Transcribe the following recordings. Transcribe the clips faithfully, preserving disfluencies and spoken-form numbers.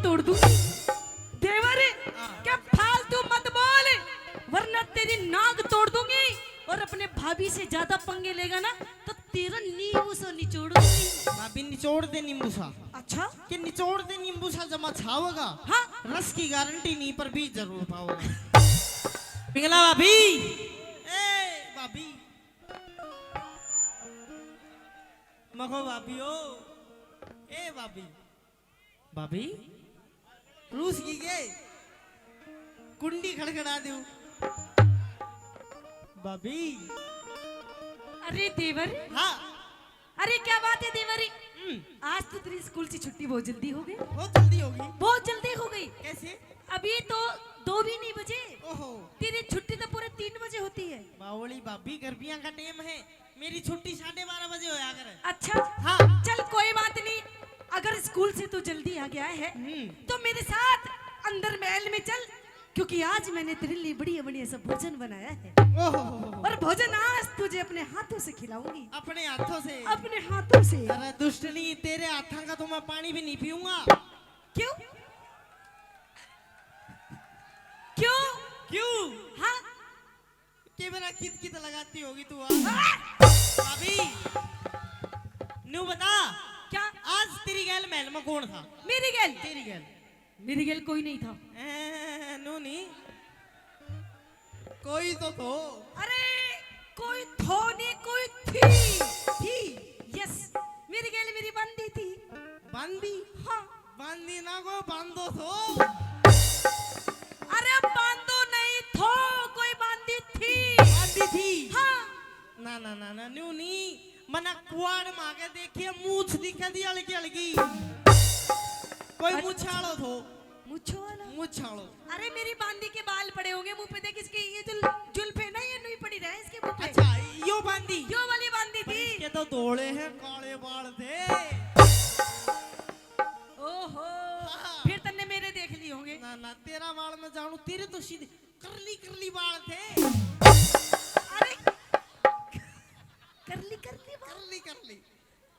तोड़ दूंगी। देवर, हाँ। क्या फालतू मत बोल, वरना तेरी नाक तोड़ दूंगी। और अपने भाभी से ज्यादा पंगे लेगा ना, तो तेरा नींबू सा निचोड़ दूंगी। भाभी, निचोड़ दे नींबू सा। अच्छा? कि निचोड़ दे नींबू सा, जमा छावेगा। हाँ। रस की गारंटी नहीं, पर बीज जरूर पाओगा। पिंगला भाभी। ए भाभी। मखो भाभी ओ। ए भाभी। भाभी, रूस की के? कुंडी खड़खड़ा दूं। भाभी। अरे देवर। हाँ। अरे क्या बात है देवर? हम्म। आज तो तेरी स्कूल से छुट्टी बहुत जल्दी हो गई। बहुत जल्दी हो गई। बहुत जल्दी हो गई। कैसे? अभी तो दो भी नहीं बजे। ओहो। तेरी छुट्टी तो पूरे तीन बजे होती है। बावली भाभी, गर्मियां का टाइम है, मेरी छुट्टी साढ़े बारह बजे होया करे। अच्छा। हाँ। चल कोई बात नहीं, अगर स्कूल से तू जल्दी आ गया है, हम्म। तो मेरे साथ अंदर महल में चल, क्योंकि आज मैंने तेरे लिए बढ़िया बढ़िया सा भोजन बनाया है। ओहो। और भोजन आज तुझे अपने हाथों से खिलाऊंगी। अपने हाथों से? अपने हाथों से। अरे दुष्टनी, तेरे हाथों का तो मैं पानी भी नहीं पीऊंगा। क्यों? क्यों? क्यों? हाँ? के मेरा कित कित लगाती होगी तू आज? हाँ? भाभी, न्यू बता। क्या? आज तेरी गैल महल में कौन था? मेरी गैल? तेरी गैल। मेरी गैल कोई नहीं था। ए, न्यू नहीं। कोई तो थो। अरे, कोई थो नहीं, कोई थी। थी? Yes, मेरी गैल मेरी बांदी थी। बांदी? हाँ। बांदी ना को बांदो थो। अरे बांदो नहीं थो, कोई बांदी थी। बांदी थी? हाँ। ना, ना, ना, ना, न्यू नहीं। मना कुआड़ मागे देखिए, मूछ दिखे दी अलगी अलगी। कोई अरे मूछ आलो थो। मूछो वाला? मूछ आलो। अरे मेरी बांदी के बाल पड़े होंगे मुंह पे, देख इसके ये जो जुल्फ है ना, ये नहीं पड़ी रहे इसके मुंह पे। अच्छा, यो बांदी? यो वाली बांदी पर थी। इसके तो धोले हैं, काले बाल थे। ओहो, हाँ। फिर तन्ने मेरे देख लिए होंगे। ना, ना, तेरा बाल में जानू, तेरे तो सीधे करली करली बाल थे। अरे, करली करली बाल? करली करली,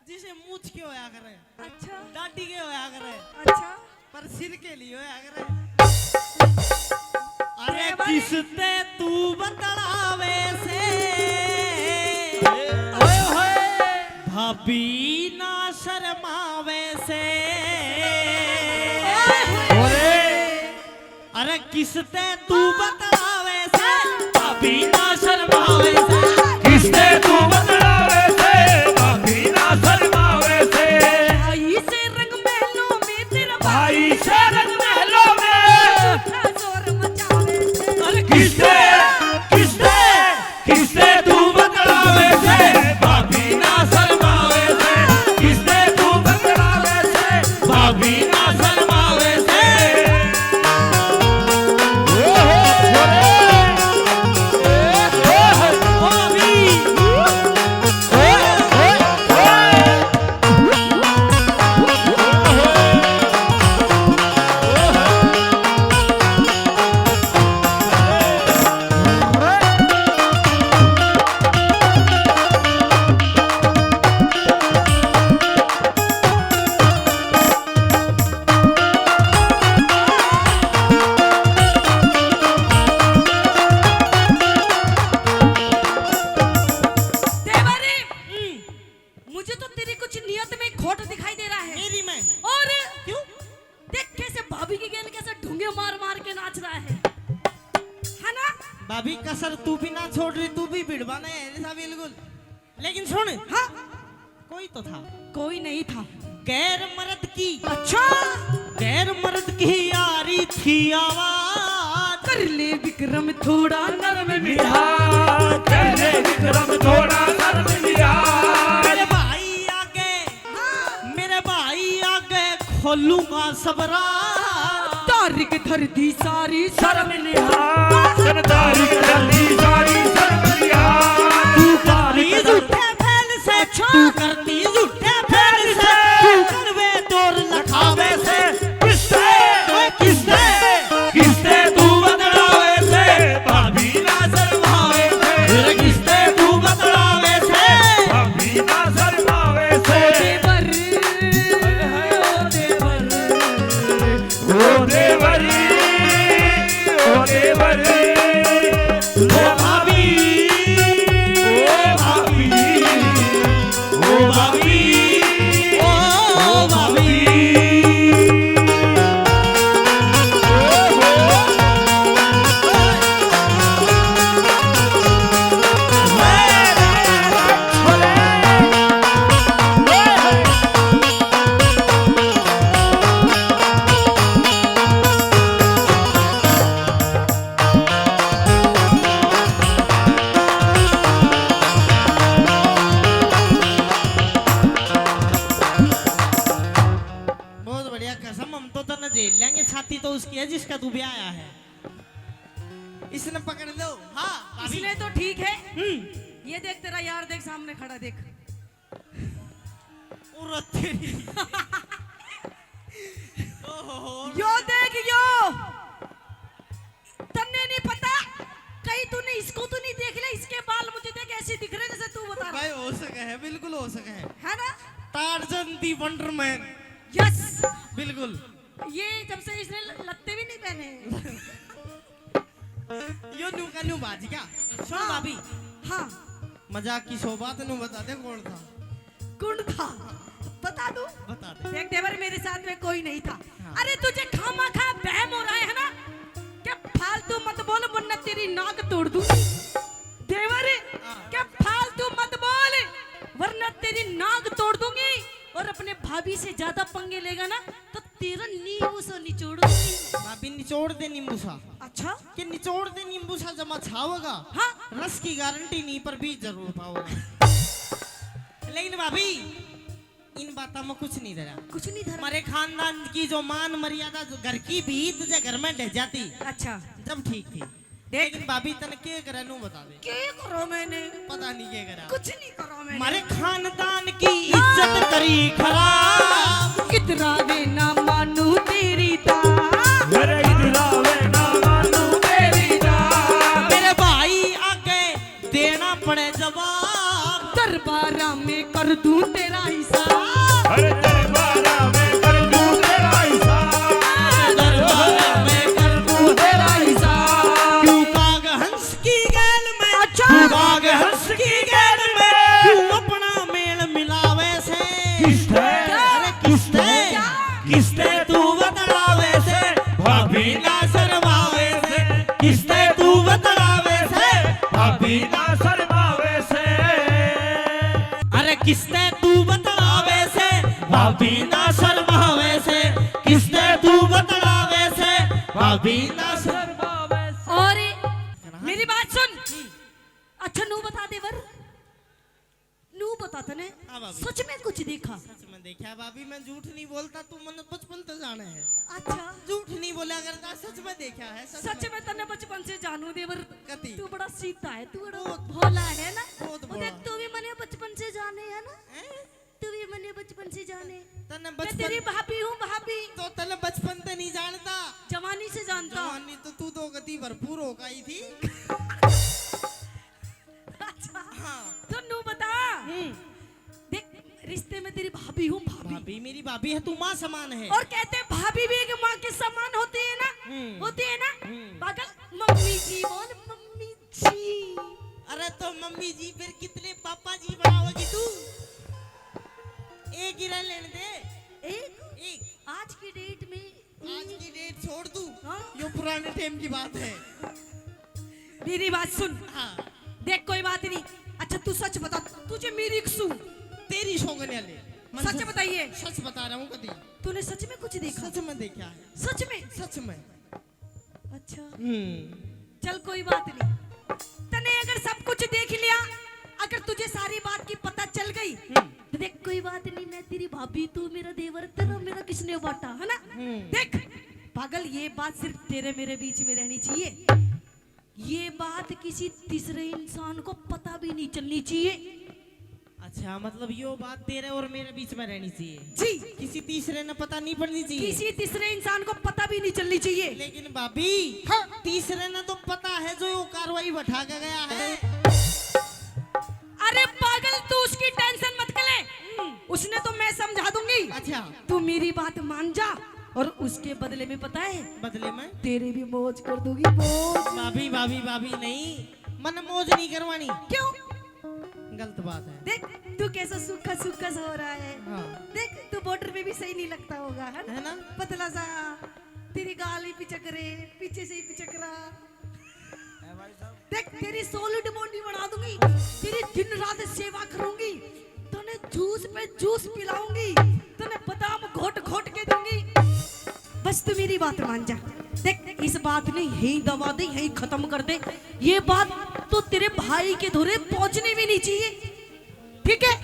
जिसे मूछ के होया करे। अच्छा। दाढ़ी के होया करे। अच्छा। पर सिर के लिए होया करे। अरे अरे बाबा। किसते तू बतलावे से? ओए होए। भाभी ना शर्मावे से। ओए होए। अरे किसते तू बतलावे से? भाभी ना शर्मावे से। किसते तू बतलावे से? भाभी ना शर्मावे से। भाई से रंग महलों में तेरा भाई से रंग महलों में। झूठा शोर मचावे से। अरे किसते, किसते, किसते तू बतलावे से? भाभी ना शर्मावे से। किसते तू बतलावे से? भाभी ना शर्मावे से। ओ हो, ओ हो, ओ हो, भाभी। ओ हो, ओ हो। देवर, हम्म। मुझे तो तेरी कुछ नियत में खोट दिखाई दे रहा है। मेरी में? और क्यों? देख कैसे भाभी की गेल कैसे ढूंगे मार मार के नाच रहा है, है ना? भाभी कसर तू भी ना छोड़ रही, तू भी भिड़वा ना है ऐसा बिल्कुल। लेकिन सुन, हाँ। कोई तो था। कोई नहीं था। गैर मर्द की। अच्छा। गैर मर्द की आ रही थी आवाज। कर ले विक्रम थोड़ा नरम मिजाज। कर ले विक्रम थोड़ा नरम मिजाज। मेरे भाई आगे, हाँ। मेरे भाई आगे खोलूंगा सब राज। तारिक धर दी सारी शर्म लिहाज। तारिक धर दी सारी शर्म लिहाज। तू करती झूठे फैल से, अच्छा। तू करती झूठे फैल से, तू करवे तोर लखावे से। किससे, किससे, किससे तू बतलावे से? भाभी ना शर्मावे से। किससे तू बतलावे से? भाभी ना शर्मावे से। देवर, ओ देवर। बढ़िया कसम, हम तो तन्ने झेल लेंगे, छाती तो उसकी है जिसका तू ब्याह आया है। इसने पकड़ लो। हाँ, भाभी। इसलिए तो ठीक है। हम्म। ये देख, तेरा यार देख सामने खड़ा, देख। और तेरी। ओहो। यो देख, यो। तन्ने नहीं पता, कहीं तूने इसको तो नहीं देख लिया? इसके बाल मुझे देख ऐसे दिख रहे जैसे तू बता रहा। भाई, हो सके है, बिल्कुल हो सके है। है ना? Tarzan the Wonder Man। Yes। बिल्कुल। ये जब से इसने ल-, लत्ते भी नहीं पहने हैं। यो न्यू का न्यू बाज गया। सुन हाँ। भाभी। हाँ। मजाक की सौ बात, न्यू बता दे कौन था। कौन था? बता दूं? बता दे। देख देवर, मेरे साथ में कोई नहीं था। हाँ। अरे, तुझे खामा खा बहम हो रहा है ना, क्या फालतू मत बोल, वरना तेरी नाक तोड़ दूंगी। देवर, हाँ। क्या फालतू मत बोल, वरना तेरी नाक तोड़ दूंगी। और अपने भाभी से ज्यादा पंगे लेगा ना, तो तेरा नींबू सा निचोड़ूंगी। भाभी, निचोड़ दे नींबू सा। अच्छा? कि निचोड़ दे नींबू सा, जमा छावेगा। हाँ। रस की गारंटी नहीं, पर बीज जरूर पावेगा। लेकिन भाभी, इन बातों में कुछ नहीं धरा। कुछ नहीं धरा। हमारे खानदान की जो मान मर्यादा, जो घर की भी इज्जत, जो घर में ढह जाती, अच्छा। जब ठीक थी। देख। लेकिन भाभी, तन के करे, नू बता दे। के करो मैंने? पता नहीं के करा। कुछ नहीं करो मैंने। हमारे खानदान की इज्जत करी खराब। इतरावे ना मानू तेरी दा। अरे इतरावे ना मानू तेरी दा। मेरे भाई आगे देना पड़े जवाब। दरबारा में कर दूं तेरा हिसाब। अरे दरबारा में कर दूं तेरा हिसाब। दरबारा में कर दूं तेरा हिसाब। क्यों काग हंस की गैल में, अच्छा। क्यों काग हंस की गैल में, क्यों अपना मेल मिलावे से? किसते? क्या? अरे किसते? क्या? किसते तू बतलावे से? भाभी ना शर्मावे से। किसते तू बतलावे से? भाभी ना शर्मावे से। अरे किसते तू बतलावे से? भाभी ना शर्मावे से। किसते तू बतलावे से? भाभी ना शर्मावे से। और मेरी बात सुन। अच्छा, नू बता देवर। नू बता तने हाँ, भाभी। सच में कुछ देखा? सच में देखा, भाभी, मैं झूठ नहीं बोलता, तू मने बचपन से जाने है। अच्छा। झूठ नहीं बोला करता, सच में देखा है, सच सच में। में तने बचपन से जानू देवर। कति? तू बड़ा सीधा है, तू बड़ा बहुत। भोला है ना। बहुत वो देख, भोला। तू भी मने बचपन से जाने है ना? हैं? तू भी मने बचपन से जाने। तने मैं बचपन तेरी भाभी हूँ, भाभी। तो तने बचपन से नहीं जानता। जवानी से जानता। जवानी तो तू तो गति भरपूर होकर आई थी। अच्छा। हाँ। तो नू बता। हम्म। देख, रिश्ते में तेरी भाभी हूँ, भाभी। भाभी, मेरी भाभी है, तू माँ समान है। और कहते हैं, भाभी भी एक माँ के समान होती है ना? हम्म। होती है ना? हम्म। पागल, मम्मी जी बोल, मम्मी जी। अरे तो मम्मी जी, फिर कितने पापा जी बनाओगी तू? एक ही रह लेने दे। एक? एक। आज की डेट में आज की डेट छोड़ तू। हाँ? यो पुराने टाइम की बात है। मेरी बात सुन। हाँ। देख, कोई बात नहीं। अच्छा, तू सच बता, तुझे मेरी कसम। तेरी सौगन ले। मैं सच सच, बताइए। सच बता रहा हूँ कदी। तूने सच में कुछ देखा? सच में देखा है। सच में? सच में। अच्छा। हम्म। चल, कोई बात नहीं। तने अगर सब कुछ देख लिया, अगर तुझे सारी बात की पता चल गई, हम्म। तो देख, कोई बात नहीं, मैं तेरी भाभी, तू मेरा देवर, तेरा मेरा किसने बांटा, है ना? हम्म। देख पागल, ये बात सिर्फ तेरे मेरे बीच में रहनी चाहिए। ये बात किसी तीसरे इंसान को पता भी नहीं चलनी चाहिए। अच्छा, मतलब यो बात तेरे और मेरे बीच में रहनी चाहिए। जी। किसी तीसरे ने पता नहीं पड़नी चाहिए। किसी तीसरे इंसान को पता भी नहीं चलनी चाहिए। लेकिन भाभी, हाँ। तीसरे ने तो पता है जो यो कार्रवाई बैठा के गया है। अरे पागल, तू उसकी टेंशन मत ले, उसने तो मैं समझा दूंगी। अच्छा। तू मेरी बात मान जा और उसके बदले में पता है, बदले में? तेरे भी मौज कर दूंगी, मौज। भाभी, भाभी, भाभी नहीं, मन मौज नहीं करवानी। क्यों? गलत बात है। देख, तू कैसा सूखा सूखा सा हो रहा है। हाँ। देख, तू बॉर्डर में भी सही नहीं लगता होगा, है ना? है ना? पतला सा, तेरी गाल ही पिचक रहे, पीछे से ही पिचक रहा। देख, तेरी सॉलिड बॉडी बना दूंगी, तेरी दिन रात सेवा करूंगी, तने जूस पे जूस पिलाऊंगी, तने बादाम घोट घोट के दूंगी। बस तू मेरी बात मान जा। देख, इस बात ने यहीं दबा दे, यहीं खत्म कर दे। ये बात तो तेरे भाई के धोरे पहुंचनी भी नहीं चाहिए, ठीक है?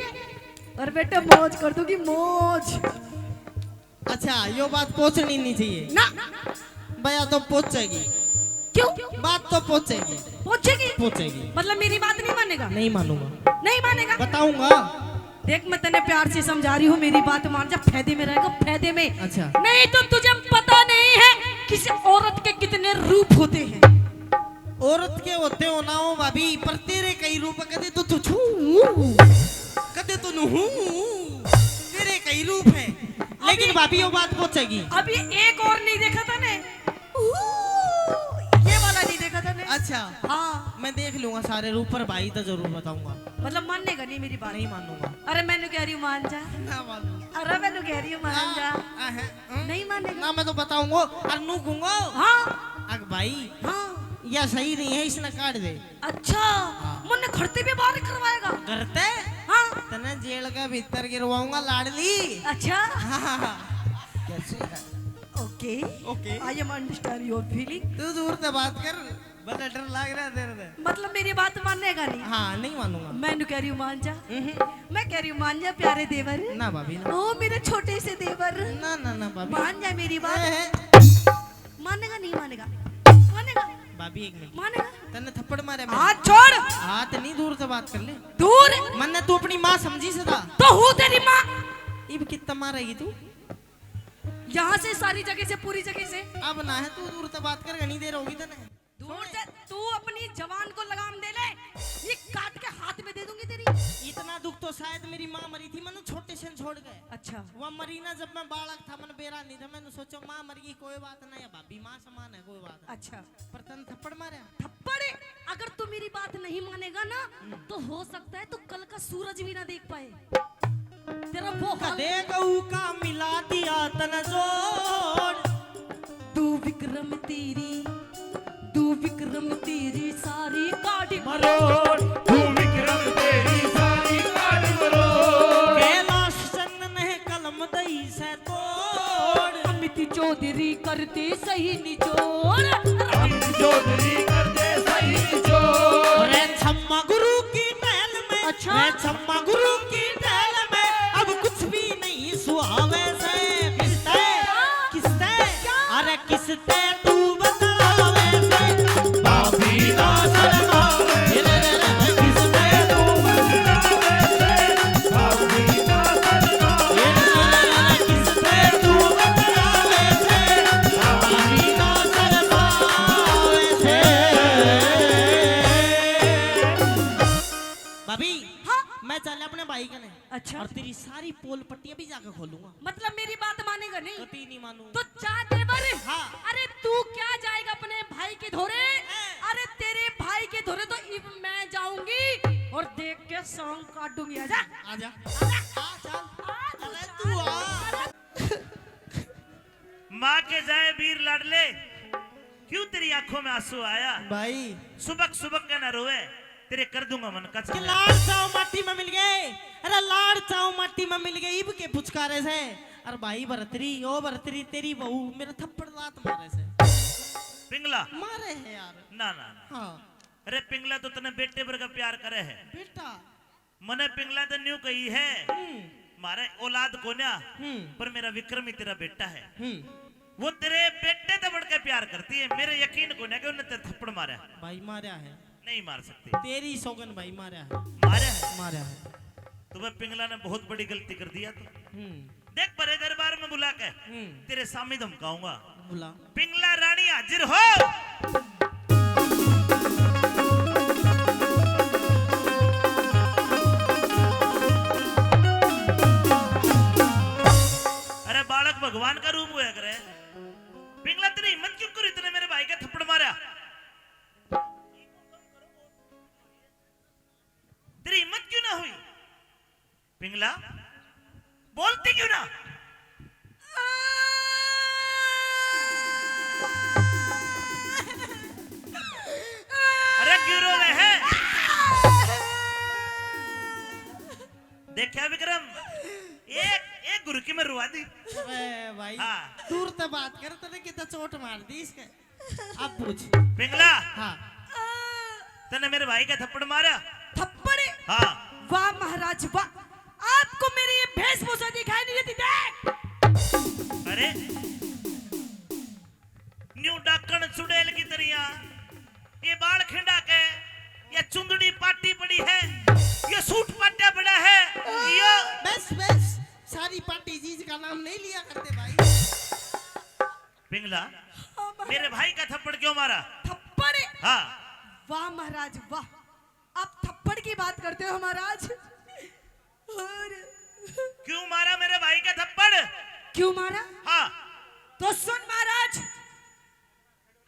और बेटा, मौज कर दूंगी, मौज। अच्छा, यो बात पहुंचनी नहीं चाहिए। ना। भैया तो पहुंचेगी। क्यों? बात तो पहुंचेगी। पहुंचेगी? पहुंचेगी। मतलब मेरी बात नहीं मानेगा? नहीं मानूंगा। नहीं मानेगा? बताऊंगा। देख, मैं तने प्यार से समझा रही हूँ, मेरी बात मान जा, फायदे में रहेगा, फायदे में। अच्छा। नहीं तो तुझे पता नहीं है किसी औरत के कितने रूप होते हैं। औरत के होते हो ना हो भाभी, पर तेरे कई रूप, कदे तो तू छू, कदे तो नू, तेरे कई रूप है। लेकिन अभी, भाभी, वो बात पहुंचेगी। अभी एक और नहीं देखा था ने, ये वाला नहीं देखा था ने। अच्छा। हाँ। मैं देख लूंगा सारे रूप, पर भाई तो जरूर बताऊंगा। मतलब मानेगा नहीं मेरी बात? नहीं मानूंगा। अरे मैंने कह रही हूँ मान जा। ना मानूंगा। अरे मैंने कह रही हूँ मान जा। आ, आ, है, हम्म। नहीं मानेगा? ना, मैं तो बताऊंगा और नू कहूंगा। हाँ। अक भाई। हाँ। या सही नहीं है, इसने काट दे। अच्छा। हाँ। मन्ने घर ते भी बाहर करवाएगा? घर ते? हाँ। तने जेल के भीतर गिरवाऊंगा लाडली। अच्छा। हाँ। कैसे है? Okay। Okay। I am understand your feeling। तू दूर से बात कर, बड़ा डर लग रहा है तेरे से। मतलब मेरी बात मानेगा नहीं? हाँ, नहीं मानूंगा। मैं नू कह रही हूँ मान जा। हम्म। मैं कह रही हूँ मान जा प्यारे देवर। ना भाभी ना। ओ मेरे छोटे से देवर। ना, ना, ना भाभी। मान जा मेरी बात। ए, ए। मानेगा नहीं मानेगा? मानेगा? भाभी एक मिनट। मानेगा? तन्ने थप्पड़ मारे मैंने। हाथ छोड़। हाथ नहीं, दूर से बात कर ले। दूर? मन्ने तू अपनी माँ समझी सदा। तो हूँ तेरी माँ। इब कितना मारेगी तू? यहाँ से, सारी जगह से, पूरी जगह से। अब ना है, तू दूर से बात कर, घनी देर होगी तन्ने। दूर से। तू अपनी जबान को लगाम दे ले, ये काट के हाथ में दे दूंगी तेरी। इतना दुख तो शायद मेरी माँ मरी थी, मैंने छोटे से छोड़ गए। अच्छा। वह मरी ना जब मैं बालक था, मैंने बेरा नहीं था, मैंने सोचा माँ मर गई, कोई बात ना, या भाभी माँ समान है, कोई बात नहीं। अच्छा। पर तन थप्पड़ मारा। थप्पड़? अगर तू मेरी बात नहीं मानेगा ना, हम्म। तो हो सकता है तू कल का सूरज भी ना देख पाए। तेरा वो हाल। कदे गऊ का मिला दिया तन जोड़। तू विक्रम तेरी, तू विक्रम तेरी सारी काट मरोड़। तू विक्रम तेरी सारी काट मरोड़। कैलाश चंद ने कलम दई से तोड़। अमित चौधरी करते सही निचोड़। अमित चौधरी करते सही निचोड़। रे छम्मा गुरु की महल में, अच्छा। रे छम्मा गुरु की महल में अब कुछ भी नहीं सुहावे से। किसते? क्या? किसते? क्या? अरे किसते तू बतलावे से? भाभी ना शर्मावे। किसते तू बतलावे से? भाभी ना शर्मावे। किसते तू बतलावे से? भाभी ना शर्मावे से। भाभी, हाँ? मैं चल अपने भाई कने। अच्छा। और तेरी सारी पोल पट्टियां भी जाके खोलूंगा। मतलब मेरी बात मानेगा नहीं? कतई नहीं मानू। तो जा देवर। हाँ। अरे तू क्या जाएगा अपने भाई के धोरे? हैं। अरे तेरे भाई के धोरे तो इब मैं जाऊंगी और देख के सांग काटूंगी। आजा। आजा। आजा। आ, चल। आ, तू अरे चल। तू आ। माँ के जाए वीर लाडले, क्यों तेरी आंखों में आंसू आया? भाई। सुबक सुबक के ना रोवे, तेरे कर दूंगा मन का कि छाया। लाड़ चाव माटी में मिल गए, अरे लाड़ चाव माटी में मिल गए, इब के पुचकारे से। अरे भाई भरतरी, ओ भरतरी, तेरी बहू मेरे थप्पड़ लात मारे से। पिंगला। मारे है यार। ना, ना, ना। हाँ। अरे पिंगला तो तने बेटे वर्गा प्यार करे है। बेटा। मने पिंगला तो न्यू कही है, हम्म। मारे औलाद कोन्या, हम्म। पर मेरा विक्रम ही तेरा बेटा है। हम्म। वो तेरे बेटे ते बढ़ के प्यार करती है, मेरे यकीन कोन्या कि उन्हें तेरे थप्पड़ मारा है। भाई मारा है। नहीं मार सकती। तेरी सौगन भाई मारा है। मारा है। मारा है। तो वह पिंगला ने बहुत बड़ी गलती कर दिया तो। हम्म। देख, बड़े दरबार में बुला के हम्म। तेरे सामने धमकाऊंगा। बुला। पिंगला रानी हाजिर हो। अरे बालक भगवान का रूप होया करे। पिंगला तेरी हिम्मत क्यों करी, तूने मेरे भाई का थप्पड़ मारा? तेरी हिम्मत क्यों ना हुई? पिंगला, बोलती क्यों ना? अरे क्यों रो रहे हैं? देखा विक्रम, एक, एक गुरकी में रुआ दी। अबे भाई, हाँ। दूर तो बात कर, तूने कितना चोट मार दी इसके। अब पूछ। पिंगला। हाँ। तने मेरे भाई का थप्पड़ मारा? थप्पड़? हाँ। वाह महाराज वाह, आपको मेरी ये वेशभूषा दिखाई नहीं देती? देख। अरे, न्यू डाकण चुड़ैल की तरिया, ये बाल खिंडा के, ये चुंदड़ी पाटी पड़ी है, ये सूट पाट्या पड़ा है, ये बस, बस, सारी पार्टी चीज का नाम नहीं लिया करते भाई। पिंगला, हाँ, महाराज। मेरे भाई का थप्पड़ क्यों मारा? थप्पड़? हाँ। वाह महाराज, वाह। आप थप्पड़ की बात करते हो महाराज। और क्यों मारा मेरे भाई का थप्पड़? क्यों मारा? हाँ। तो सुन महाराज,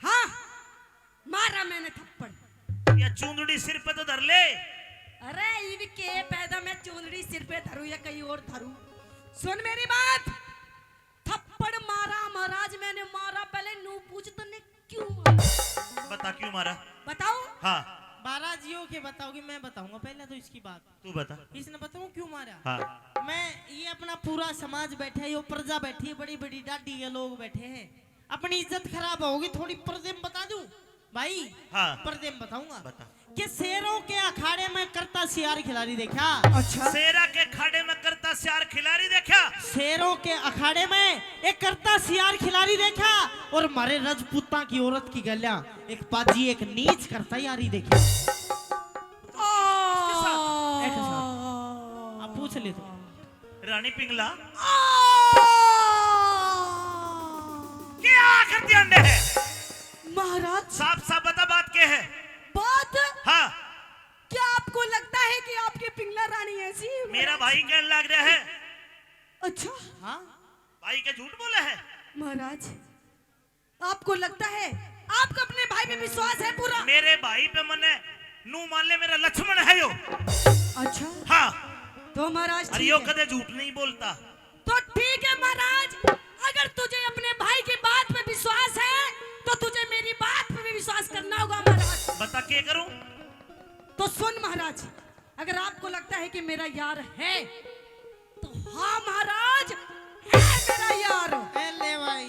हाँ, मारा मैंने थप्पड़। या चूंदड़ी सिर पे तो धर ले। अरे, इनके पैदा मैं चूंदड़ी सिर पे धरूं या कहीं और धरूं? सुन मेरी बात, थप्पड़ मारा महाराज मैंने, मारा। पहले नू पूछ तन्ने क्यों मारा? बता क्यों मारा? बताओ। हाँ। महाराज यो के बताओगे, मैं बताऊंगा, पहले तो इसकी बात। तू बता। इसने बताऊं क्यों मारा? हाँ। मैं, ये अपना पूरा समाज बैठा है, यो प्रजा बैठी है, बड़ी बड़ी डाडी के लोग बैठे हैं, अपनी इज्जत खराब होगी, थोड़ी पर्दे में बता दूं भाई। हाँ। पर्दे में बताऊंगा। बता। कि शेरों के अखाड़े में करता सियार खिलाड़ी देखा। अच्छा। शेरा के अखाड़े में करता सियार खिलाड़ी देखा। शेरों के अखाड़े में एक करता सियार खिलाड़ी देखा और मारे राजपूतां की औरत की गल्या एक पाजी एक नीच करता यारी देखी। इसके साथ, एक साथ। आप पूछ ले तो। रानी पिंगला। क्या करती अंडे है? महाराज। साफ साफ बता, बात क्या है? बात? हाँ। क्या आपको लगता है कि आपकी पिंगला रानी ऐसी है, मेरा महाराज? भाई कहने लग रहा है। अच्छा। हाँ। भाई के झूठ बोला है? महाराज, आपको लगता है आपका अपने भाई पे विश्वास है पूरा? मेरे भाई पे मने नू मान ले, मेरा लक्ष्मण है यो। अच्छा। हाँ। तो महाराज अरे ठीक यो है। कदे झूठ नहीं बोलता। तो ठीक है महाराज, अगर तुझे अपने भाई की बात पे विश्वास है तो तुझे मेरी बात पे भी विश्वास करना होगा महाराज। बता के करूं? तो सुन महाराज, अगर आपको लगता है कि मेरा यार है तो हाँ महाराज, है मेरा यार। ए ले भाई।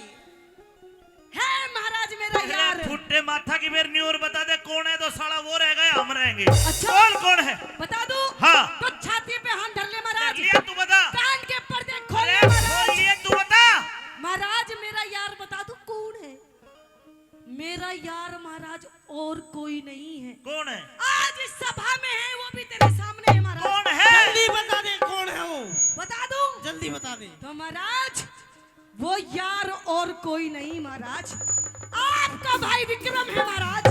है महाराज मेरा तेरे यार। फुट्टे माथा की मेरे न्यूर बता दे कौन है, तो साला वो रह गया, हम रहेंगे। अच्छा। कौन, कौन है? बता दूं? हाँ। तो छाती पे हाथ धर ले महाराज। धर लिया, तू बता। कान के पर्दे खोल ले अरे, महाराज। खोल लिए, तू बता। महाराज मेरा यार बता दूं कौन है? मेरा यार महाराज और कोई नहीं है। कौन है? आज इस सभा में है, वो भी तेरे सामने है महाराज। कौन है? जल्दी बता दे कौन है वो। बता दूं? जल्दी बता दे। तो महाराज वो यार और कोई नहीं महाराज, आपका भाई विक्रम है महाराज।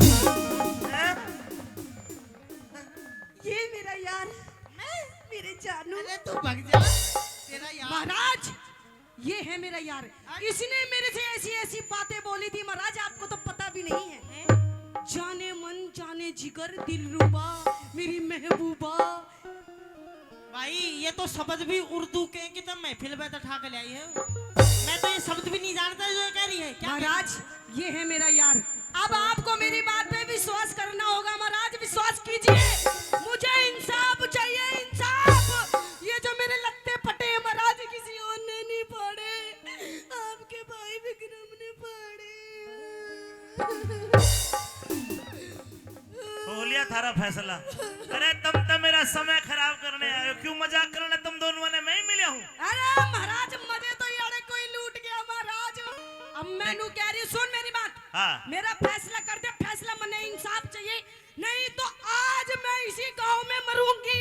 हैं? ये मेरा यार, मैं, मेरे जानू। अरे तू भाग जा, तेरा यार। महाराज, ये है मेरा यार। अच्छा। इसने मेरे से ऐसी ऐसी बातें बोली थी महाराज, आपको तो पता भी नहीं है। हैं? जाने मन जाने जिगर दिलरुबा, मेरी महबूबा। भाई, ये तो शब्द भी उर्दू के कितने महफिल में तो ठा के ले आई है। मैं तो ये शब्द भी नहीं जानता जो ये कह रही है। क्या कह रही है? महाराज, ये है मेरा यार। अब आपको मेरी बात पे विश्वास करना होगा महाराज, विश्वास कीजिए। मुझे इंसाफ चाहिए, इंसाफ। ये जो मेरे लत्ते फटे हैं महाराज, किसी और ने नहीं फाड़े, आपके भाई विक्रम ने फाड़े। हो लिया थारा फैसला। अरे तुम तो मेरा समय खराब करने आए हो, क्यों मजाक करने तुम दोनों ने, मैं ही मिला हूँ। अरे महाराज, मजे तो यारे कोई लूट गया महाराज। अब मैं नू कह रही हूँ, सुन मेरी बात। हाँ। मेरा फैसला कर दे, फैसला, मने इंसाफ चाहिए, नहीं तो आज मैं इसी गांव में मरूंगी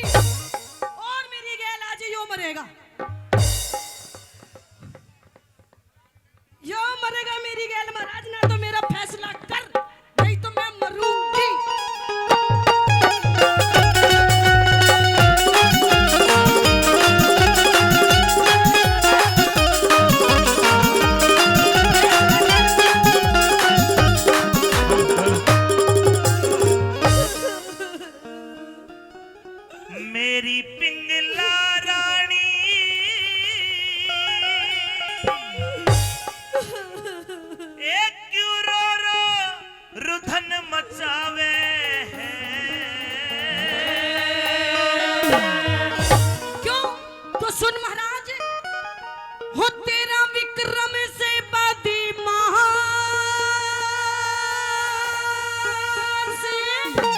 और मेरी गैल आज यो मरेगा। यो मरेगा मेरी गैल महाराज, ना तो मेरा फैसला कर, नहीं तो मैं मरूंगी। मेरी पिंगला रानी, ए क्यों रो रो रुधन मचावे है। क्यों? तो सुन महाराज, हो तेरा विक्रम से बदमाश।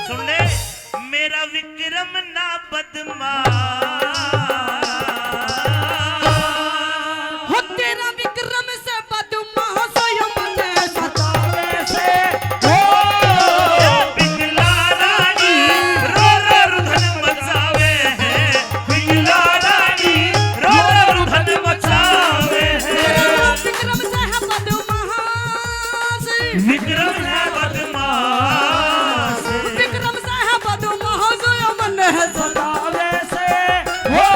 सुन ले, मेरा विक्रम ना बदमाश। हो तेरा विक्रम बदमाश। विक्रम है बदमाश। विक्रम से है बदमाश, यो मन्ने है सतावे से। हो,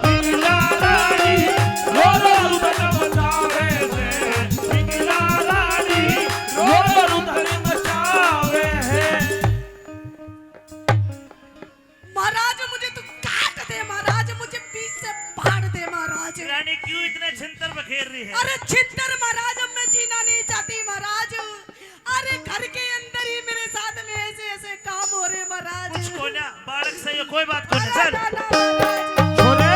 पिंगला रानी, रो रो रुदन मचावे से। पिंगला रानी, रो रो रुदन मचावे है। महाराज, मुझे तू काट दे महाराज, मुझे बीच से फाड़ दे महाराज। रानी, क्यों इतने छिंतर बखेर रही है? अरे छिंतर महाराज, अब मैं जीना नहीं चाहती महाराज। अरे घर के अंदर ही मेरे साथ में ऐसे ऐसे काम हो रहे महाराज। कुछ कोन्या, बालक सही है, कोई बात कोन्या। अरे चल। ना, ना, महाराज। छोरे।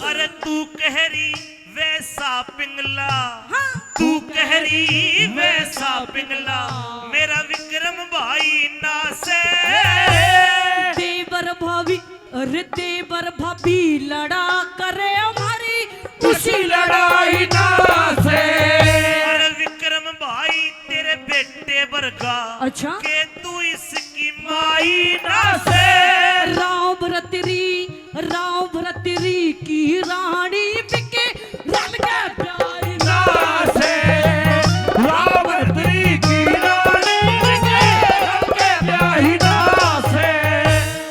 अरे तू कह रही वैसा पिंगला, हाँ। तू कह रही वैसा पिंगला, मेरा विक्रम भाई ना से। देवर भाभी, अरे देवर भाभी लड़ा करे हमारी खुशी लड़ाई ना से। अरे विक्रम भाई तेरे बेटे वर्गा, अच्छा। के तू इसकी माई ना से। राम रतरी, राम रतरी की रानी बिके रन के प्यारी ना से। राम रतरी की रानी बिके रन के प्यारी ना से।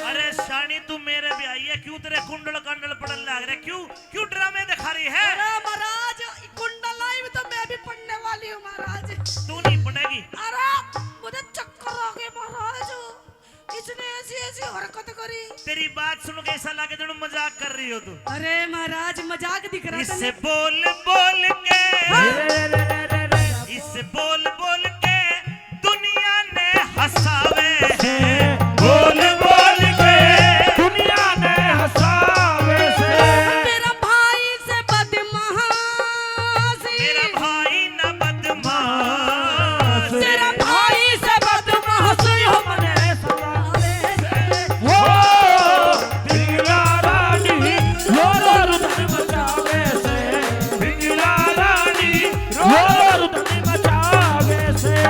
अरे शानी, तू मेरे भी आई है, क्यों तेरे कुंडल कांडल पड़न लग रहे, क्यों, क्यों ड्रामे दिखा रही है? अरे महाराज, कुंडल लाइव तो मैं भी पढ़ने वाली हूँ महाराज। तू नहीं पढ़ेगी। अरे मुझे चक्कर आ गए महाराज, इसने ऐसी ऐसी हरकत करी। तेरी बात सुन के ऐसा लगे जणु मजाक कर रही हो तू। अरे महाराज, मजाक दिख रहा था। इसे बोल बोल के, हाँ। इसे बोल बोल के दुनिया ने हंसावे से। बोल बोल के दुनिया ने हंसावे से। तेरा भाई से बदमाश। मेरा भाई ना बदमाश। तेरा भाई से बदमाश यो मने सतावे से। हो, पिंगला रानी, रो रो रुदन मचावे से। पिंगला रानी, रो रो रुदन मचावे से।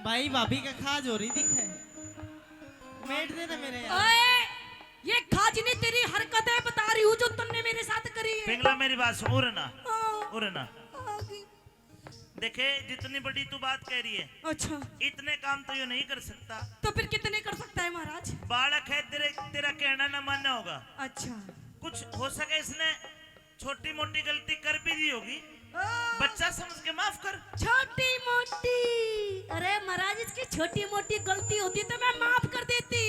भाई, भाभी का खाज हो रही दिखे। मेट दे दे मेरे यार। ओए, ये खाज नहीं, तेरी हरकतें बता रही हूँ जो तुमने मेरे साथ करी है। पिंगला, मेरी बात सुन, उरे ना, हाँ। उरे ना। हाँ जी। देखे, जितनी बड़ी तू बात कह रही है, अच्छा। इतने काम तो ये नहीं कर सकता। तो फिर कितने कर सकता है महाराज? बालक है, तेरे, तेरा कहना ना मानना होगा। अच्छा। कुछ हो सके इसने छोटी मोटी गलती कर भी दी होगी, ओ। बच्चा समझ के माफ कर। छोटी मोटी? अरे महाराज, इसकी छोटी मोटी गलती होती तो मैं माफ कर देती।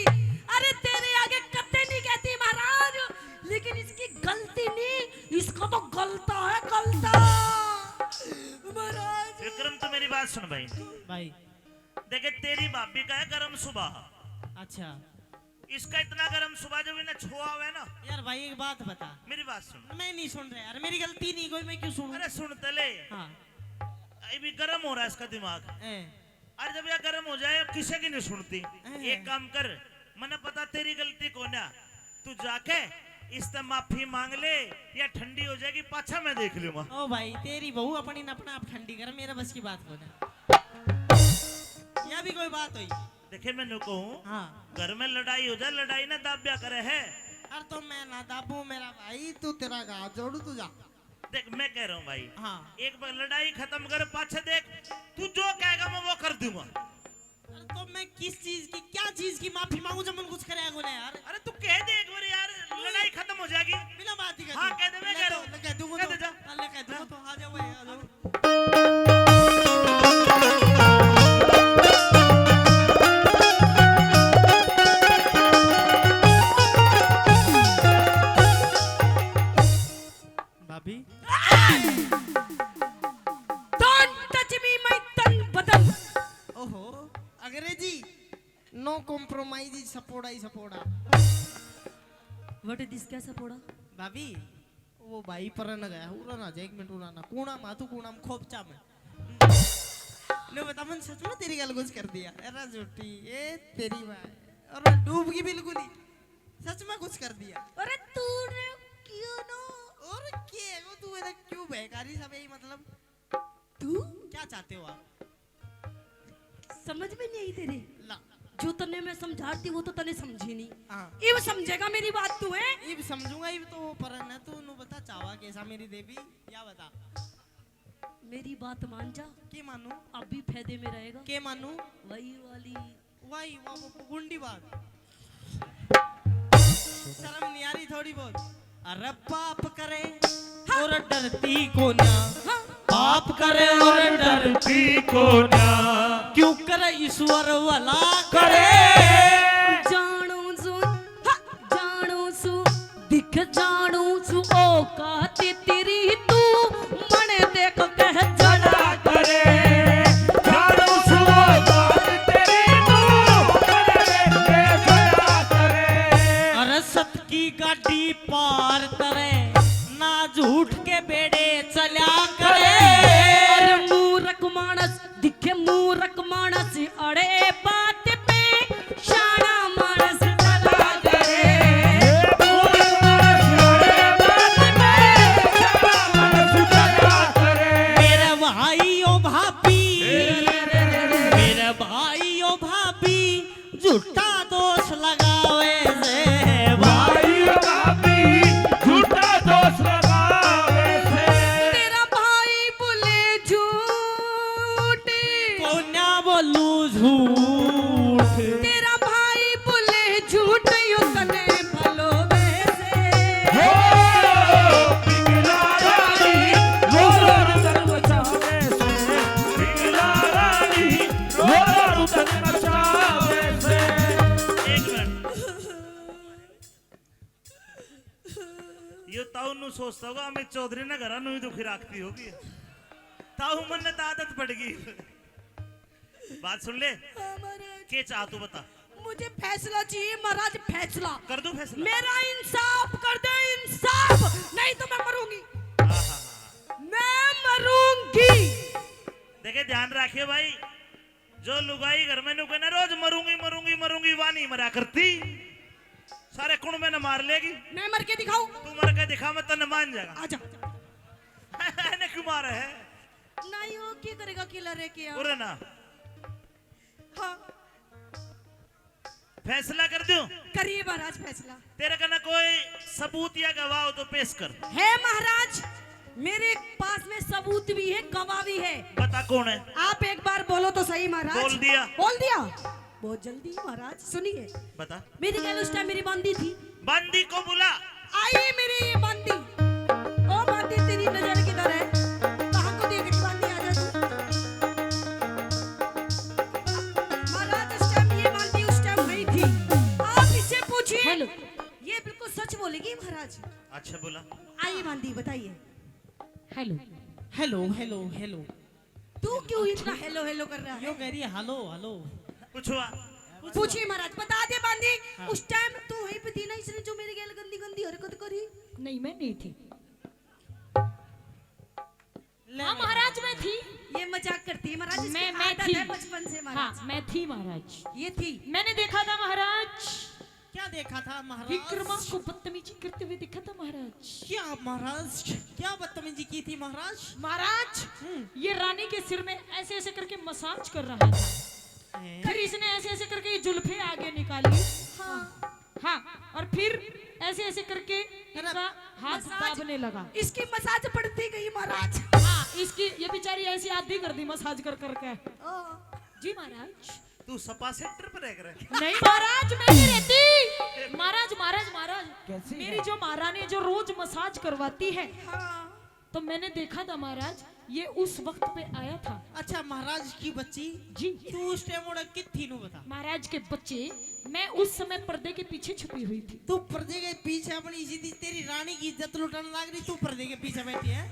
अरे तेरे आगे कत्ते नहीं कहती महाराज, लेकिन इसकी गलती नहीं, इसका तो गलता है, गलता। महाराज। विक्रम, तू मेरी बात सुन भाई। भाई। देखे, तेरी भाभी का है गरम सुभाव। अच्छा। इसका इतना गरम सुभाव, जब इन्हें छुआ हुआ है ना। यार भाई, एक बात बता। मेरी बात सुन। मैं नहीं सुन रहा यार, मेरी गलती नहीं कोई, मैं क्यों सुनूं? अरे सुन तो ले। हाँ। अभी गरम हो रहा है इसका दिमाग। ए। अरे जब यह गरम हो जाए, किसी की नहीं सुनती। ए। एक काम कर, मने पता तेरी गलती कोन्या, तू जाके इससे माफी मांग ले, या ठंडी हो जाएगी, पाछा मैं देख लूंगा। ओ भाई, तेरी बहू अपनी न अपना आप ठंडी कर, मेरे बस की बात कोन्या। या भी कोई बात हुई? देखे, मैंने कहूँ, हाँ। घर में लड़ाई हो जाए, लड़ाई ना दाब्या करे है। अरे तो मैं ना दाबू मेरा भाई, तू तेरा हाथ जोड़ू, तू जा। देख, मैं कह रहा हूँ भाई, हाँ। एक बार लड़ाई खत्म कर, पाछे देख, तू जो कहेगा मैं वो कर दूंगा। अरे तो मैं किस चीज की, क्या चीज की माफी मांगू जब मन कुछ करेगा कोने यार? अरे तू कह दे एक बार यार, लड़ाई खत्म हो जाएगी। बिना बात ही कह हाँ, दूं। कह दे, मैं ले कह तो, रहा हूँ। ले कह दूंगा कह तो। दे जा। हाँ, ले कह दूंगा हाँ। तो, आ जाओ भाई, आ जाओ। भाभी। Don't touch me, my तन बदन। ओहो, अंग्रेजी। No compromise, सपोड़ा ही सपोड़ा। What is this, क्या सपोड़ा? भाभी, वो भाई परन गया, उरा ना जा, एक मिनट उरा ना। कूणा मा तू, कूणा मा खोपचा में। तो बता, मैंने सच में तेरी गल कुछ कर दिया? अरे झूठी, ये तेरी माँ। और मैं डूब गई बिल्कुल ही। सच में कुछ कर दिया? अरे तूने क्यों ना? और के वो तू मेरा क्यों बेकारी सब यही मतलब? तू? क्या चाहते हो आप? समझ में नहीं आई तेरे? ला। जो तन्ने मैं समझा रही थी, वो तो तन्ने समझी नहीं। हाँ। इब समझेगा मेरी बात तू, है? इब समझूंगा, इब तो वो परन है। तू नु बता, चाहवा कैसा मेरी देवी, या बता। मेरी बात मान जा। के मानू? अब भी फायदे में रहेगा। के मानू? वही वाली। वही, वो, वो गुंडी बात। शर्म नहीं आ रही थोड़ी बहुत? अरे पाप करे और डरती कोन्या। हाँ। पाप करे और डरती कोन्या। क्यों करे ईश्वर भला करे। जानू सु, हाँ, जानू सु, दिख जानू सु औकात तेरी, तू मन देख कह जला करे। जानू सु औकात तेरी, तू मन देख कह जला करे। अरे सत की गाड़ी पार करे, ना झूठ के बेड़े चला करे। अरे मूर्ख मानस दिखे, मूर्ख मानस अड़े बात पे, शाना मानस चला करे। मूर्ख मानस अड़े बात पे, शाना मानस चला करे। मेरे भाई ओ भाभी, मेरे भाई ओ भाभी, झूठा दोष लगावे से भाई। भाई भाभी झूठा दोष लगावे से। तेरा भाई बोले झूठ। कोन्या बोलू झूठ। तेरा भाई बोले झूठ, यो तने भलो वैसे। हो, पिघला रानी, रो रो रो रो बचावे से। पिघला रानी, रो रो रो रो बचावे से। एक मिनट। यो ताऊ नु सोचता होगा, अमित चौधरी ने घरा नु ही दुखी राखती होगी। ताऊ मन ने तो आदत पड़ गई। बात सुन ले। हाँ, महाराज। के चाह तू बता। मुझे फैसला चाहिए महाराज, फैसला। कर दूं फैसला? मेरा इंसाफ कर दे, इंसाफ, नहीं तो मैं मरूंगी। आहा। मैं मरूंगी। देखे, ध्यान रखे भाई, जो लुगाई घर में नु कहना रोज मरूंगी, मरूंगी, मरूंगी, वा नहीं मरा करती। सारे कुण में ने मार लेगी। मैं मर के दिखाऊं? तू मर के दिखा, मैं तन्ने मान जाएगा। आजा। ने क्यों मारे है? नहीं, वो क्या करेगा अकेला रह के यार? उरे ना। हाँ। फैसला कर दूं? करिए महाराज फैसला। तेरे कने कोई सबूत या गवाह हो तो पेश कर। है महाराज, मेरे पास में सबूत भी है, गवाह भी है। बता कौन है? आप एक बार बोलो तो सही महाराज। बोल दिया। बोल दिया। बहुत जल्दी महाराज, सुनिए। बता। मेरी गैल उस टाइम मेरी बांदी थी। बांदी को बुला। आई मेरी ये बांदी। ओ बांदी, तेरी नजर किधर है? कहाँ को देख रही बांदी, आ जा तू। महाराज, उस टाइम ये बांदी उस टाइम वही थी। आप इससे पूछिए। हेलो। ये बिल्कुल सच बोलेगी महाराज। अच्छा बोला। आइए बांदी, बताइए। हेलो। Hello, hello, hello. तू क्यों इतना हेलो हेलो कर रहा है? यो कह रही है हेलो हेलो। पूछो आ। पूछिए महाराज, बता दे बांदी। हाँ। उस टाइम तू वहीं पे थी ना, इसने जो मेरे गैल गंदी गंदी हरकत करी? नहीं, मैं नहीं थी। ले हाँ महाराज, मैं थी। ये मजाक करती है महाराज, इसकी मैं, मैं आदत थी। है बचपन से महाराज। हाँ, मैं थी महाराज। ये थी। मैंने देखा था महाराज। क्या देखा था महाराज? विक्रमा को बदतमीजी करते हुए देखा था महाराज। क्या महाराज, क्या बदतमीजी की थी महाराज? महाराज, हम्म। ये रानी के सिर में ऐसे ऐसे करके मसाज कर रहा था। हैं? फिर इसने ऐसे ऐसे करके ये जुल्फे आगे निकाली। हाँ। हाँ, और फिर ऐसे ऐसे करके अरे, इनका हाथ मसाज, दाबने लगा। इसकी मसाज पड़ती गई महाराज। हाँ, इसकी, ये बेचारी ऐसी आधी कर दी मसाज कर करके। ओ। जी महाराज। तू सपा सेंटर पर रह कर? नहीं महाराज, मैं नहीं रहती। महाराज, महाराज, महाराज, कैसी मेरी है? जो महारानी जो रोज मसाज करवाती है, हाँ। तो मैंने देखा था महाराज, ये उस वक्त पे आया था। अच्छा, महाराज की बच्ची, जी। तू उस टाइम ओड़ा कित थी, नू बता। महाराज के बच्चे, मैं उस समय पर्दे के पीछे छुपी हुई थी। तू पर्दे के पीछे अपनी इज्जत, तेरी रानी की इज्जत लुटाने लाग रही, तू पर्दे के पीछे बैठी है।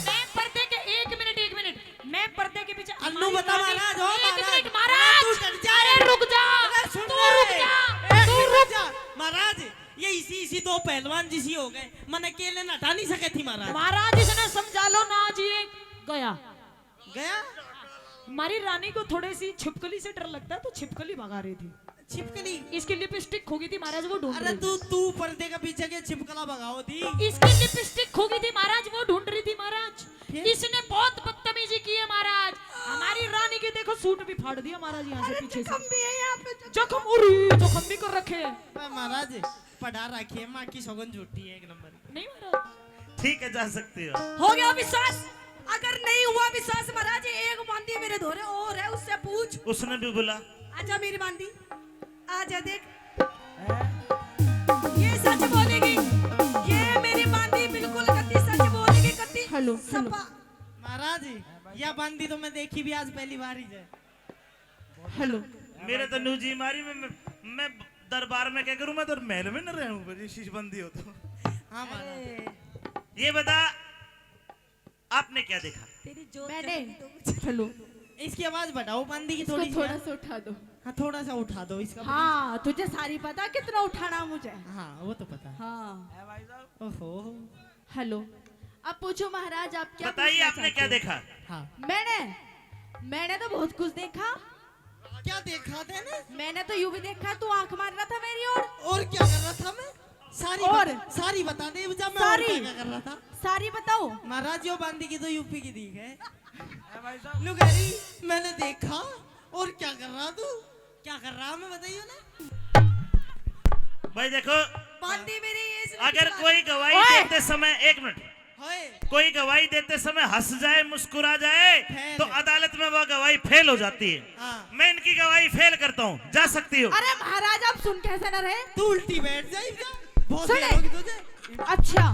मैं पर्दे के, एक मिनट, एक मिनट, मैं पर्दे के पीछे, अन्नू हमारी बता रानी, महाराज, ओ एक महाराज, मिनट महाराज, तू डट जा। अरे रुक जा, अरे सुन तू ले। रुक जा, ए, तू निकल रुक। जा। महाराज, ये इसी, इसी दो पहलवान जिसी हो गए, मने अकेले नटा नहीं सके थी महाराज। महाराज इसने समझा लो ना जी, गया। गया? हमारी रानी को थोड़ी सी छिपकली से डर लगता है, तो छिपकली भगा रही थी। छिपकली? इसकी लिपस्टिक खो गई थी महाराज, वो ढूंढ अरे रही थी। तू, तू पर्दे के पीछे के छिपकला भगाओ थी। इसकी लिपस्टिक खो गई थी महाराज, वो ढूंढ रही थी महाराज। फिर? इसने बहुत बदतमीजी की है महाराज। हमारी रानी के देखो सूट भी फाड़ दिया महाराज यहाँ से अरे पीछे से। जख्म भी है यहाँ पे, जख्म। जख्म, उरी, जख्म भी कर रखे हैं। अरे महाराज, पढ़ा रखी है, माँ की सौगन झूठी है एक नंबर की। नहीं महाराज। ठीक है, जा सकती हो। हो गया विश्वास? अगर नहीं हुआ विश्वास महाराज, एक बांदी मेरे धोरे और है, उससे पूछ। उसने भी बोला। आजा मेरी बांदी, आजा देख। ये सच बोलेगी, ये मेरी बांदी बिल्कुल कत्ती सच बोलेगी, कत्ती हेलो, हेलो। सपा। महाराज, या बांदी तो मैं देखी भी आज पहली बार ही है। हेलो। मेरे तो नूजी मारी, मैं, मैं, मैं दरबार में क्या करूं, मैं तो महल में न रहूं, पर ये शीश बंदी हो तो। हाँ महाराज। अरे। ये बता, आपने क्या देखा? तेरी जोत मैंने जली तो हेलो। इसकी आवाज बढ़ाओ, बांदी की इसको थोड़ी सी थोड़ा यार। सा उठा दो। हाँ, थोड़ा सा उठा दो इसका। हाँ, तुझे सारी पता कितना उठाना मुझे। हाँ, वो तो पता है। हाँ। ओहो। हेलो, अब पूछो महाराज, आप क्या बताइए, पूछना आपने क्या चाहते हो? देखा? हाँ। मैंने, मैंने तो बहुत कुछ देखा। क्या देखा तेने? मैंने तो यूं भी देखा, तू आंख मार रहा था मेरी ओर। और क्या कर रहा था मैं? सारी और? बता, सारी बता दे, जब मैं और सारी? क्या, क्या कर रहा था? सारी बताओ। महाराज, यो बांदी की तो यूपी की दिख है। लुगाई, मैंने देखा, और क्या कर रहा तू? क्या कर रहा मैं, बताइयो ना। भाई देखो, बांदी मेरी ये इसने अगर किया। कोई गवाही ओए! देते समय, एक मिनट, होए। कोई गवाही देते समय हंस जाए, मुस्कुरा जाए, फेल। तो अदालत में वह गवाही फेल हो जाती है। हाँ। मैं इनकी गवाही फेल करता हूँ, जा सकती हो। अरे महाराज, आप सुन कैसे ना रहे? तू उल्टी बैठ जाए, बहुत सुने। देर होगी तुझे। अच्छा,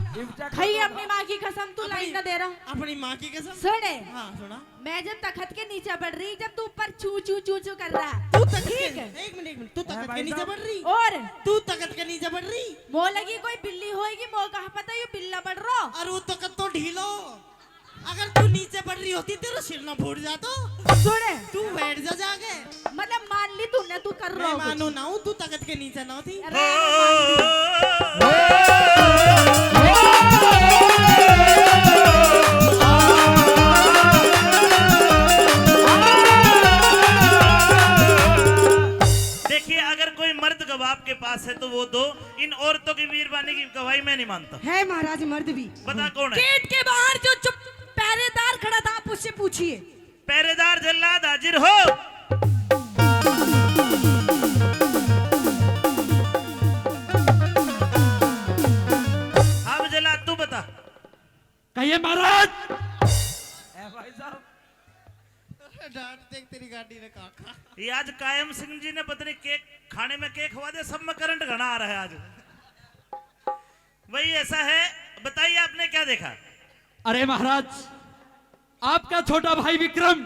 खाइए अपनी माँ की कसम, तू अपनी, लाइन ना दे रहा। अपनी माँ की कसम। सुने। हाँ, सुना। मैं जब तखत के नीचे पड़ रही, जब तू ऊपर चू चू चू चू कर रहा है, तू तखत ठीक के, है? एक मिनट, एक मिनट, तू तखत के नीचे पड़ रही? और? तू तखत के नीचे पड़ रही? मो लगी कोई बिल्ली होएगी, मो कहाँ पता ये बिल्ला पड़ रहा। और वो तखत तो ढीलो, अगर तू नीचे पड़ रही होती, तेरा सिर ना फूट जातो। सुने। तू बैठ जा जाके। मतलब मान ली तूने, तू कर रहा मैं हो कुछ। मानू ना हूँ, तू तखत के नीचे ना होती। अरे, अरे, मान ली। देखिए, अगर कोई मर्द गवाह आपके पास है तो वो दो। इन औरतों की वीरबानी की गवाही मैं नहीं मानता। है महाराज, मर्द भी। बता कौन है? गेट के बाहर जो चुप पहरेदार खड़ा था, आप उससे पूछिए। पहरेदार जल्लाद हाजिर हो। हाँ जल्लाद, तू बता। कहिए महाराज। ए भाई साहब। अरे डांट देख तेरी गाड़ी ने काका। ये आज कायम सिंह जी ने पता नहीं केक खाने में केक खवा दे, सब में करंट घना आ रहा है आज। वही ऐसा है, बताइए आपने क्या देखा? अरे महाराज, आपका छोटा भाई विक्रम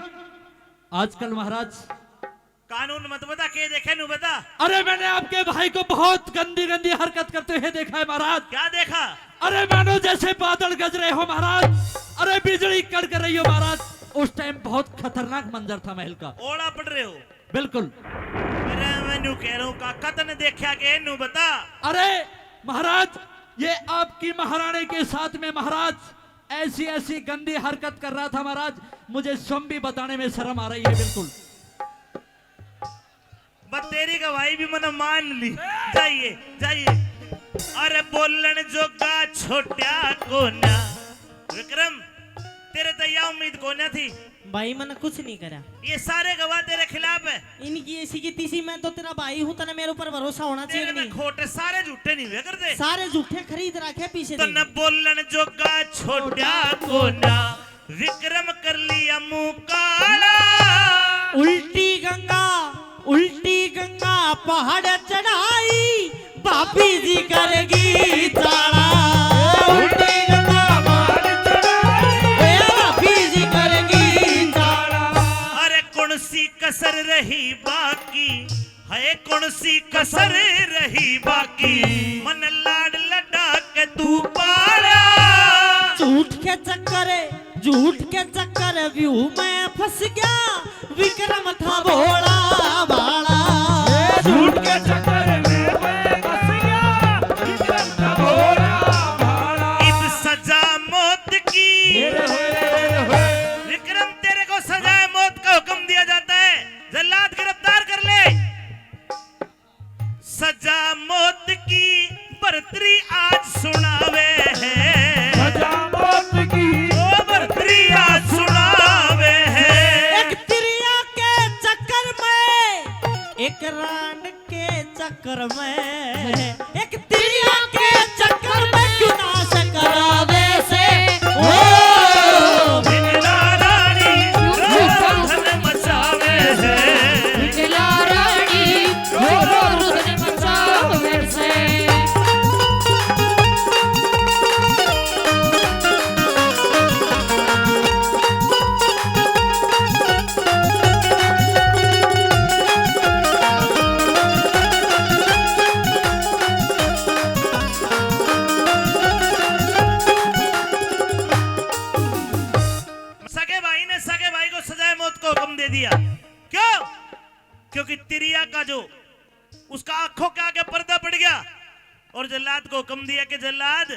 आजकल महाराज कानून मत बता, के देखे नु बता। अरे मैंने आपके भाई को बहुत गंदी गंदी हरकत करते हुए देखा है महाराज। क्या देखा? अरे मानो जैसे बादल गज रहे हो महाराज, अरे बिजली कड़क रही हो महाराज। उस टाइम बहुत खतरनाक मंजर था महल का। ओला पड़ रहे हो। बिल्कुल। अरे मैं न्यू कह रहा हूँ काका, तने देखा के न्यू बता। अरे महाराज, ये आपकी महारानी के साथ में महाराज ऐसी ऐसी गंदी हरकत कर रहा था महाराज, मुझे स्वयं भी बताने में शर्म आ रही है। बिल्कुल। बस तेरी गवाही भी मैंने मान ली। जाइए, जाइए। अरे बोलन जोगा छोटा कोन्या। विक्रम, तेरे तो यह उम्मीद कोन्या थी। भाई, मैंने कुछ नहीं करा। ये सारे गवाह तेरे खिलाफ है। इनकी ऐसी की तीसी, मैं तो तेरा भाई हूँ, तने मेरे ऊपर भरोसा होना चाहिए तेरे कि में नहीं? खोटे सारे झूठे नहीं हुए करते। सारे झूठे खरीद रखे पीछे तो से। न बोलन जोगा छोटा कोन्या, विक्रम कर लिया मुंह काला। उल्टी गंगा, उल्टी गंगा पहाड़ चढ़ाई, भाभी जी करेगी चाला। उल्टी गंगा पहाड़ चढ़ाई, ए भाभी जी करेगी चाला। अरे कौन सी कसर रही बाकी, है कौन सी कसर रही बाकी, मन लाड लडा के तू पाला। झूठ के चक्कर, झूठ के चक्कर व्यू में फंस गया, विक्रम था भोला भाला। झूठ के चक्कर में मैं फंस गया, विक्रम था भोला भाला। इब सजा मौत की। होए, होए, होए। विक्रम, तेरे को सजाए मौत का हुक्म एक रांड के चक्कर में, एक तिरिया के चक्कर में क्यों नाश करावे से। ओ बिंदला रानी, क्यों रो रो धन मचावे से। बिंदला रानी, रो रो धन मचावे से। सगे भाई ने सगे भाई को सजाए मौत का हुक्म दे दिया। क्यों? क्योंकि तिरिया का जो उसका आंखों के आगे पर्दा पड़ गया और जल्लाद को हुक्म दिया कि जल्लाद,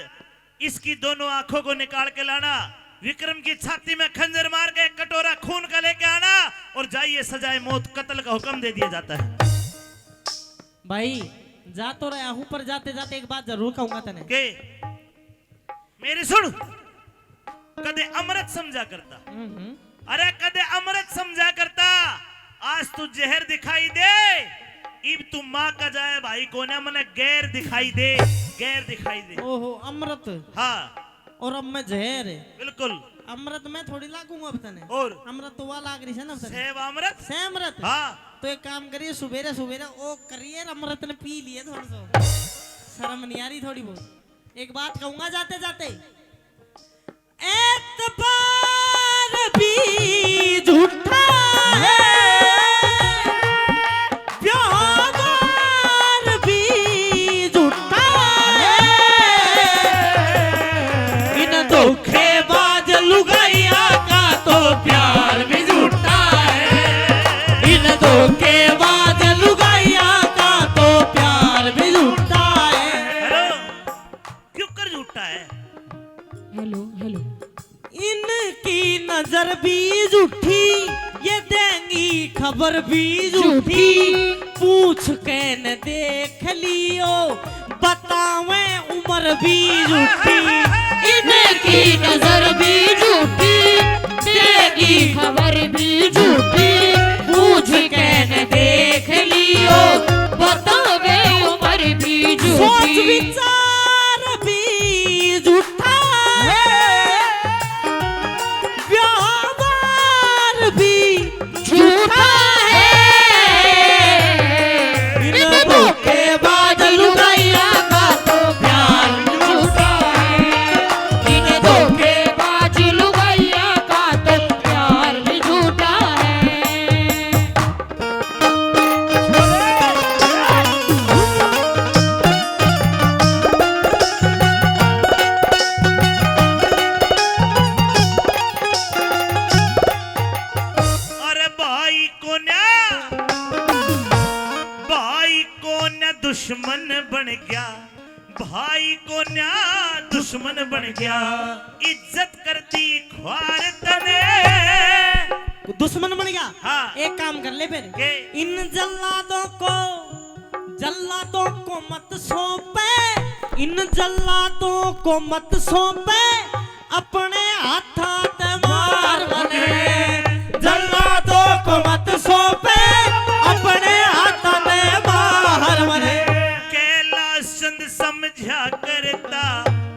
इसकी दोनों आंखों को निकाल के लाना, विक्रम की छाती में खंजर मार के एक कटोरा खून का लेके आना और जाइए, सजाए मौत, कत्ल का हुक्म दे दिया जाता है। भाई, जा तो रहा हूं, पर जाते जाते एक बात जरूर कहूंगा तने। के? मेरी सुन, कदे अमृत समझा करता। हम्म। अरे कदे अमृत समझा करता, आज तू जहर दिखाई दे, इब तू माँ का जाए भाई कोन्या, मने गैर दिखाई दे, गैर दिखाई दे। ओहो, अमृत। हाँ। और अब मैं जहर। बिल्कुल। अमृत मैं थोड़ी लागूंगा अब तने। और? अमृत तो वा लाग रही है ना अब तने। सेव अमृत? सेव अमृत। हाँ। तो एक काम करिए, सुबेरे सुबेरे ओ करिए, अमृत ने पी लिए थोड़ा सा। शर्म नहीं आ रही थोड़ी बहुत? एक बात कहूंगा जाते जाते, एतबार भी झूठा है, व्यवहार भी झूठा है। इन धोखेबाज लुगाइया का तो प्यार भी झूठा है। इन धोखेबाज लुगाइया का तो प्यार भी झूठा है। हेलो, क्यों कर झूठा है? Hello, hello. इनकी नजर भी झूठी, ये देंगी खबर भी झूठी। झूठी। पूछ के न देख लियो, बतावे उम्र भी झूठी। इनकी नजर भी झूठी, देगी खबर भी झूठी। पूछ के न देख लियो, बतावे उम्र भी झूठी। सोच विचार भी झूठा है, व्यवहार भी झूठा है। इन धोखेबाज लुगाइया का तो प्यार भी झूठा है। इन धोखेबाज लुगाइया का तो प्यार भी झूठा है। अरे भाई कोन्या, भाई कोन्या दुश्मन बन गया, भाई कोन्या दुश्मन बन गया, इज्जत करती ख्वार तने। दुश्मन बन गया? हाँ। एक काम कर ले फिर। के? इन जल्लादों को, जल्लादों को मत सौंपे, इन जल्लादों को मत सौंपे, अपने हाथा ते मार मने। जल्लादों को मत सौंपे, अपने हाथा ते मार मने। कैलाश चंद समझा करता,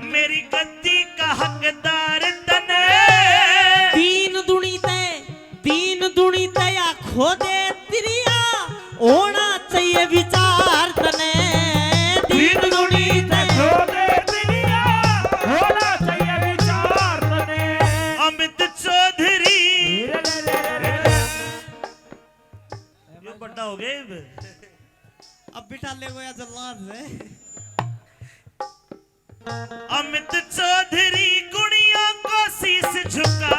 मेरी गद्दी का हकदार तने। तीन दुनी ते, तीन दुनी ते या खोदे तिरिया, होना चाहिए विचार तने। तीन दुनी ते खोदे तिरिया, होना चाहिए विचार तने। अमित चौधरी। ये बड़ा हो गए। अब बिठा ले गया जल्लाद से। अमित चौधरी कुड़ियों को शीश झुका